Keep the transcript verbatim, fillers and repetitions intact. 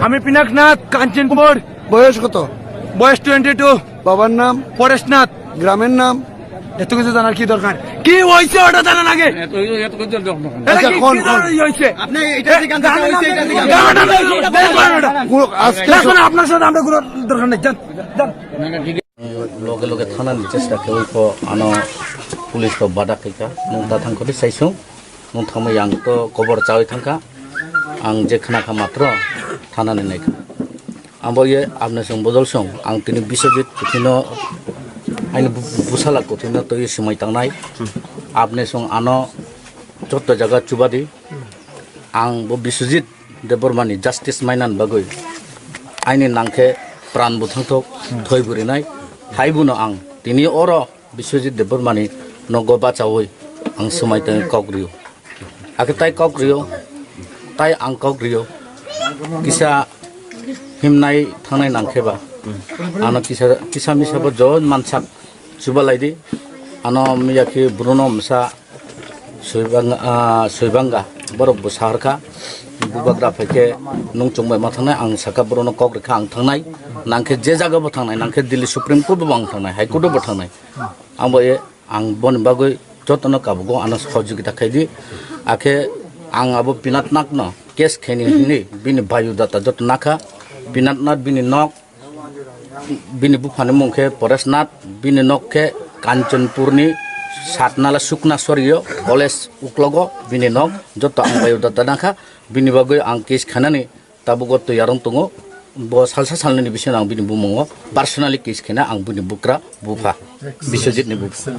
আমি পিনাকনাথ, কাঞ্চনপুর। বয়স কত? বয়স টোয়েন্টি টু। বাবার নাম? পরেশনাথ। গ্রামের নাম? এত কিছু জানার কি দরকার? কি হয়েছে ওটা জানা লাগে? এত, এত কিছু দরকার নেই। এটা আচ্ছা, কি, কোন, কি কোন? ধরনের ইয়ে হয়েছে? আপনি এটা এ, থেকে আনতে গান চাইছেন, এটা থেকে গান আনতে চাইছেন। কোন, আজকে না, না, আপনার সাথে আমরা কোনো দরকার নেই। যান, যান। Loge loge thanani chesta khe oi pho ano police rok bada khaikha, nwng ta thang kho de saisung, nwng thangma yang to kobor chawi thangkha, ang je khna kha matro thanani naikha. Abo ye apne song bodol song ang tini Biswajit kuthino aini bu-, busala kuthino twi swmai tangnai, apne song ano joto jaga chubadi, ang bo Biswajit Debbarmani justice mainani bagwi aini nangkhe pran bo thangthok, thoi bo rinai. Hai bono ang tini oro Biswajit Debbarmani nogo bachawi ang swmai tei kok rio. Akhe tai kok rio, tai ang kok rio. Kisa himnai thangnai nangkhe ba ano kisa, kisa misa bo jo mansak chubalai di. Ano miya khe Bruno msa Soibanga, ah, Soibanga, borok bo saharkha, bubagra phaikhe nung chungbai ma thangnai, ang sakha borokno kok rikha ang thangnai, nangkhe je jaga bo thangnai, nangkhe Delhi Supreme Court bo ang thangnai, High Court bo thangnai. Ang bo e, ang boni bagwi jotono kabugo ano sahojogita khaidi, akhe ang abo Pinat Nagno case khaini hinwi bini biodata joto nakha, Pinat Nag bini nok, bini buphani mung khe Poresnath, bini nok khe Kanchanpurni Satnala Sukna Sorio, college uklogo bini nok, joto ang biodata nakha, bini bagwi ang case khanani tabuk o tiyar wng tongo. Bo salsa salnini bisingo ang bini bumungo personally case khana ang bini bukra bupha, Biswajitni bupha.